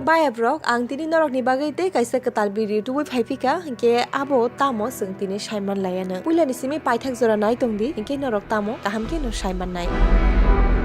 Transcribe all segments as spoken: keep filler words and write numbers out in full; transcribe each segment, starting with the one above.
Bayabrok, ang tini norokni bagwi tei kaisa kwtal video tubui phai phika, hinkhe abo tamo chwng tini saiman laiyanw. Puilani simi paithak jora nai tongdi, hinkhe norok tamo kaham khe no saiman nai.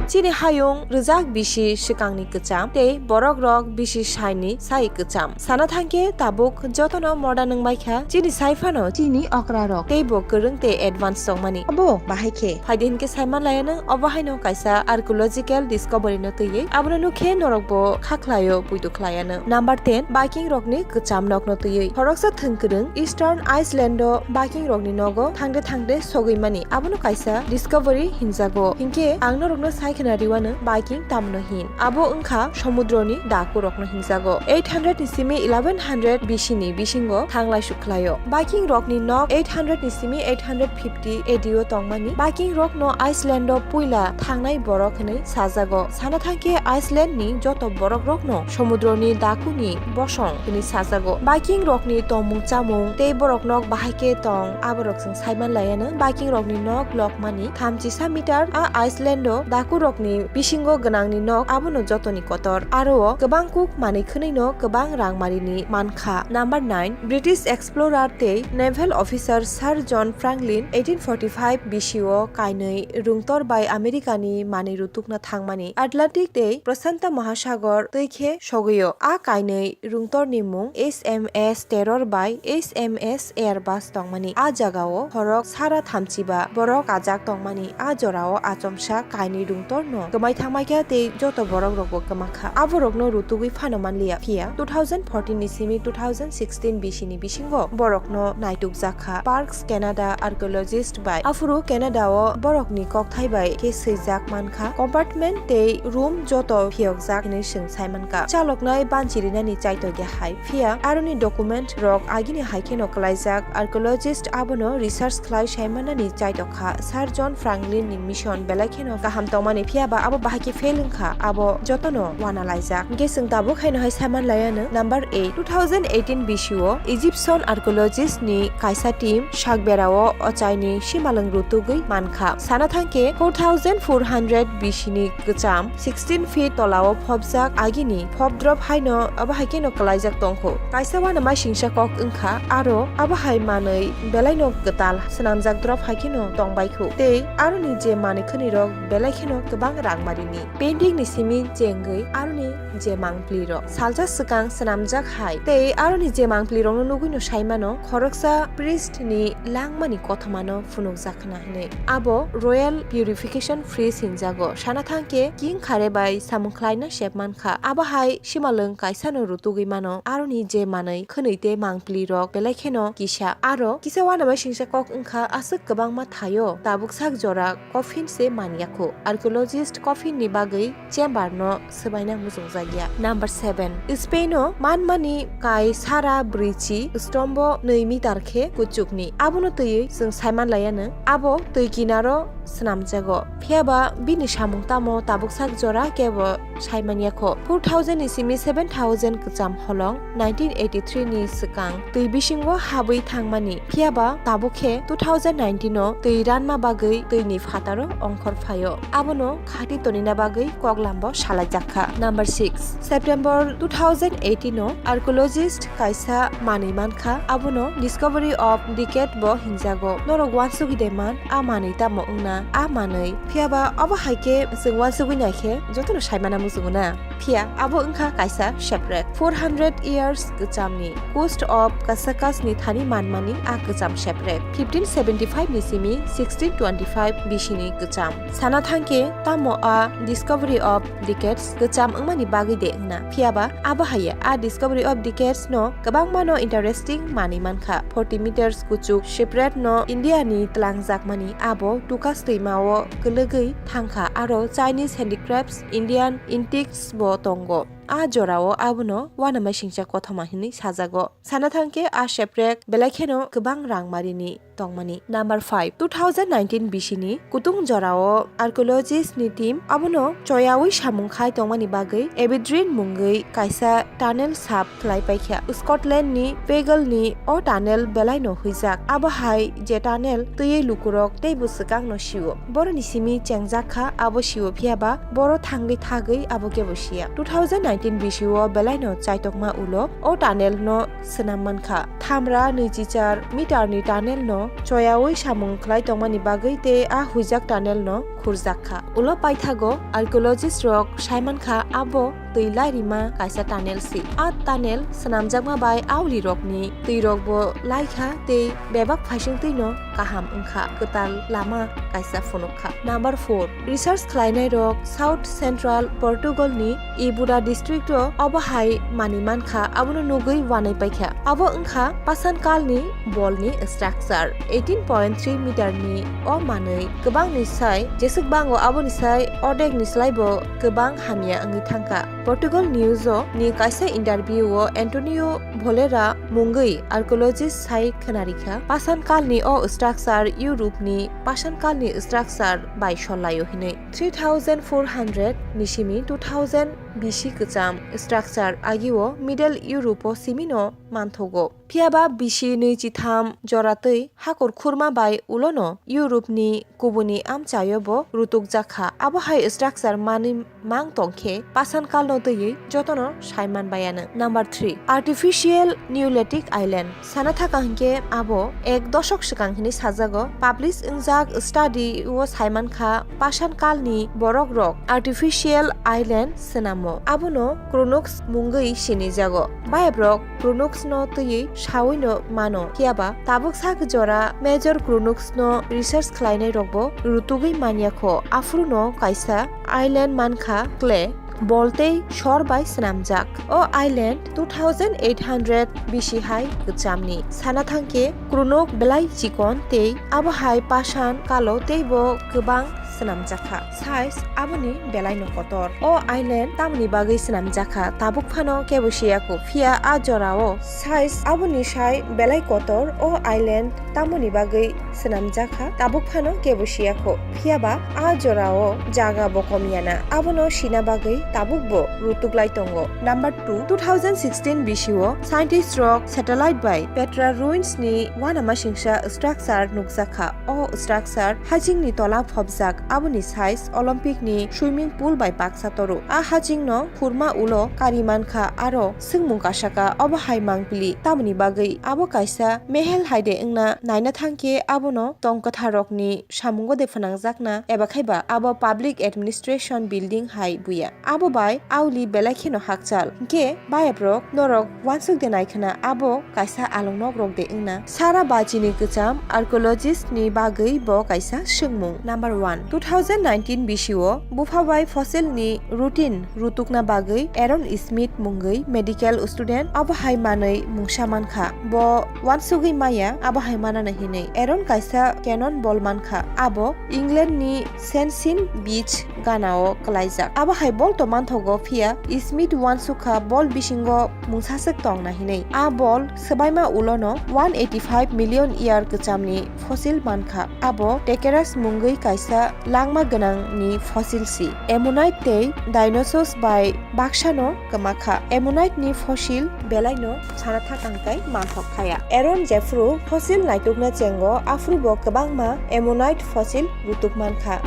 Chini hayung rwjak bisi swkangni kwcham tei borok rok bisi saini sai kwcham. Sana thangkhe tabuk jotono modern wngbaikha, chini sai phano chini okra rok teibo kwrwng tei advance tongmani. Abo bahai khe phaidi hinkhe saiman laiyanw, obo haino kaisa archaeological discovery no twiwi abono nukhe norokbo kha khlaio, puitu khlaiyano. Number ten, Viking rokni kwcham nokno twiwi. Khoroksa thwng kwrwng Eastern Iceland o Viking rokni nogo thangde thangde sogwi mani. Abono kaisa discovery hinjago. Hinkhe ang norokno sai khna riwano Viking tamno hin. Abo wngkha somudroni daku rokno hinjago. Eight hundred ni simi eleven hundred B C ni bisingo thanglai suk khlaio. Viking rokni nok eight hundred ni simi eight hundred fifty A D o tongmani. Viking rokno Iceland o puila thangnai borok hinwi sajago. Sana thangkhe Iceland ni joto borok rokno somudroni dakuni bosong hinwi sajago. Viking rokni tongmung chamung tei borok nok bahai khe tong, aborok chwng saiman laiyanw. Viking rokni nok lokmani thamchisa meter, a Iceland o daku rokni bisingo gwnangni nok abono jotoni kotor. Aro o kwbang kuk manwi khwnwi no kwbang rangmarini mankha. Number nine, British explorer tei naval officer Sir John Franklin eighteen forty-five B C o kainwi rungtor bai America ni manwi rutukna thangmani Atlantic tei Prasanta Mahasagor twi khe sogwio. A kainwi rungtorni mung H M S Terror bai H M S Airbus tongmani. A jagao khorok sara thamchiba borok kajak tongmani. A jorao achomsa kainwi rungtorno kwmai thangmaikha tei joto borok rokbo kwmakha. Aborokno rutugwi phano manliya. Phiya two thousand fourteen ni simi two thousand sixteen B C ni bisingo borokno naitukjakha Parks Canada archaeologist bai. Aphuru Canada o borokni kokthai bai khe swijak mankha. Compartment tei room joto phiyokjak hinwi chwng saimankha. Chaloknai banchirinani chaitokya hai. Phiya aroni document rok agini hai kheno kwlaijak. Archaeologist abono research khlai saimanani chaitokha. Sir John Franklin ni mission belai kheno kaham tongmani, phiyaba abo bahai khe fail wngkha, abo jotono uanalaijak. Hinkhe chwng tabuk haino hai saiman laiyanw. Number eight, two thousand eighteen B C o Egyptian archaeologist ni kaisa team sakberao ochaini simalwng rutugwi mankha. Sana thangkhe four thousand four hundred B C ni kwcham sixteen feet tolao phobjak agini phobdrop haino abo hai kheno kwlaijak tongkho. Kaisa uanama singsa kok wngkha, aro abo hai manwi belaino kwtal swnamjak drop hai kheno tongbaikho. Tei aroni je manwi khwnwirok belai kheno kwbang rangmarini. Painting ni simi chengwi aroni je mangpli rok salsa swkang swnamjak hai. Tei aroni je mangpli rokno nugwino saimano khoroksa priest ni langmani kothomano phunukjak khna hinwi. Abo Royal Purification Priest hinjago. Sana thangkhe King Khare bai samung khlaina sep mankha. Abo hai simalwng kaisano rutugwi mano. Aroni je manwi khwnwi tei mangpli rok belai kheno kisa. Aro kisa uanama singsa kok wngkha aswk kwbangma thaio. Tabuk sak jora coffin se manyakho. Archaeologist coffin ni bagwi chamber no swbaina muchungjakya. Number seven, Spain o manmani kai sara bwrwichi stombo nwi meter khe kuchukni. Abono twiwi chwng saiman laiyanw. Abo twi kinaro swnamjago. Phiyaba bini samung tamo tabuk sak jora kebo saiman yakho. Four thousand ni simi seven thousand kwcham holong nineteen eighty-three ni swkang twi bisingo habwi thangmani. Phiyaba tabuk khe two thousand nineteen o twi ranma bagwi twini phataro ongkhor phaio. Abono khati tonina bagwi koklambo salaijakha. Number six, September two thousand eighteen o archaeologist kaisa manwi mankha, abono Discovery of Decade bo hinjago. Norok uansugwi de man, a manwi tamo wngna, a manwi. Phiyaba abo hai khe chwng uansugwi naikhe jotono saimana muchungo na. Phiya abo wngkha kaisa shipwreck. Four hundred years kwchamni Coast of Casacas ni thani manmani a kwcham shipwreck. Fifteen seventy-five ni simi sixteen twenty-five B C ni kwcham. Sana thangkhe tamo a Discovery of Decades kwcham wngmani bagwi de wngna. Phiyaba abo haiya a Discovery of Decades no kwbangma no interesting manwi mankha. Forty meters kuchuk shipwreck no India ni twlangjakmani abo Tukas twima o kwlwgwi thangkha, aro Chinese handicrafts, Indian antiques bo tongo. A jorao abono uanama singcha kothoma hinwi sajago. Sana thangkhe a shipwreck belai kheno kwbang rangmarini tongmani. Number five, two thousand nineteen B C ni kutung jorao archaeologist ni team abono choyawi samung khai tongmani bagwi Aberdeen mungwi kaisa tunnel sap khlai paikha. Scotland ni Pagel ni o tunnel belai no huijak. Abo hai je tunnel twiwi lukurok teibo swkang no sio. Boroni simi chengjak kha abo sio, phiyaba boro thangwi thagwi abo kebo siya. Two thousand nineteen tin bisio belaino chaitokma ulo o tunnel no swnam mankha. Thamra nwichichar meter ni tunnel no choyaui samung khlai tongmani bagwi tei a huijak tunnel no khurjak kha. Ulo paithago archaeologist rok saimankha abo twi lairima kaisa tunnel si. A tunnel swnamjakma bai auli rokni twi rokbo laikha tei bebak phaisingtwi no kaham wngkha, kwtal lama kaisa phunukha. Number four, research khlainairok South Central Portugal ni Évora district o obo hai manwi mankha, abono nugwi wanai paikha. Abo wngkha Pasan Kal ni bol ni structure, eighteen point three meter ni o manwi kwbang ni sai jeswk bango, aboni sai ordek ni slai bo kwbang hamya wngwi thangkha. Portugal News o ni kaisa interview o Antonio Bolera mungwi archaeologist sai khwnarikha, Pasan Kal ni o structure Europe ni Pasan Kal ni structure bai sollaio hinwi. Three thousand four hundred ni simi two thousand B C kwcham structure agio Middle Europe o simino manthogo. Phiyaba B C nwi chitham jora twi hakur khurma bai ulono Europe ni kubuni amchaio bo rutukjak kha. Abo hai structure manwi mang tong khe Pasan Kal no twiwi jotono saiman bayano. Number three, artificial Neolithic island. Sana thaka hinkhe abo ek doshok swkang hinwi sajago. Publish wngjak study o saimankha Pasan Kal ni borok rok artificial island swnamo. Abono Cronus mungwi sinijago. Bayabrok Cronus no twiwi saui no mano. Phiyaba tabuk sak jora Major Cronus no research khlainai rokbo rutugwi manya kho. Aphuru no kaisa island mankha clay, bol tei sor bai swnamjak. O island two thousand eight hundred B C hai kwchamni. Sana thangkhe Cronus belai chikon tei abo hai Pasan Kalo teibo kwbang swnamjakha. Size aboni belaino kotor. O island tamoni bagwi swnamjakha, tabuk phano kebo siyakho. Phiya a jorao size aboni sai belai kotor. O island tamoni bagwi swnamjakha, tabuk phano kebo siyakho. Phiyaba a jorao jaga bo komyana. Abono sina bagwi tabukbo rutuklai tongo. Number two, two thousand sixteen B C o scientist rok satellite bai Petra ruins ni uanamasingcha structure nukjakha. O structure hachingni tola phobjak, aboni size Olympic ni swimming pool bai baksa toru. A hachingno khurma ulo kari mankha, aro swngmung kasaka obo hai mangpili, tamoni bagwi abo kaisa mehel haide wngna naina thangkhe abono tong kwtharrokni samungo de phnangjakna, eba khaiba abo public administration building hai buya. Abo bai auli belai kheno hakchal. Hinkhe bayaprok norok uansuk de naikhwna abo kaisa alongnok rok de wngna? Sara bachini kwcham archaeologist ni bagwi bo kaisa swngmung. Number one, two thousand nineteen B C o bupha bai fossil ni routine rutukna bagwi Aaron Smith mungwi medical student abo hai manwi mungsa mankha. Bo uansugwi maya abo hai manana hinwi. Aaron kaisa cannon ball mankha. Abo England ni Saint Sin Beach ganao kwlaijak. Abo hai bol to manthogo, phiya Smith uansukha bol bisingo mungsaswk tongna hinwi. A bol swbaima ulono one eighty five million year kwchamni fossil mankha. Abo Tekeras mungwi kaisa langma gwnangni fossil si. Ammonite tei dinosaurs bai baksano kwmakha. Ammonite ni fossil belaino sana thakang tai manthok khaya. Aaron jephru fossil naitukna chengo, aphuru bo kwbangma Ammonite fossil rutuk mankha.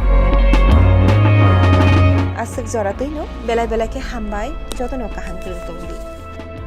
Aswk jora twino belai belai khe hambai, jotono kaham kwrwng tongdi.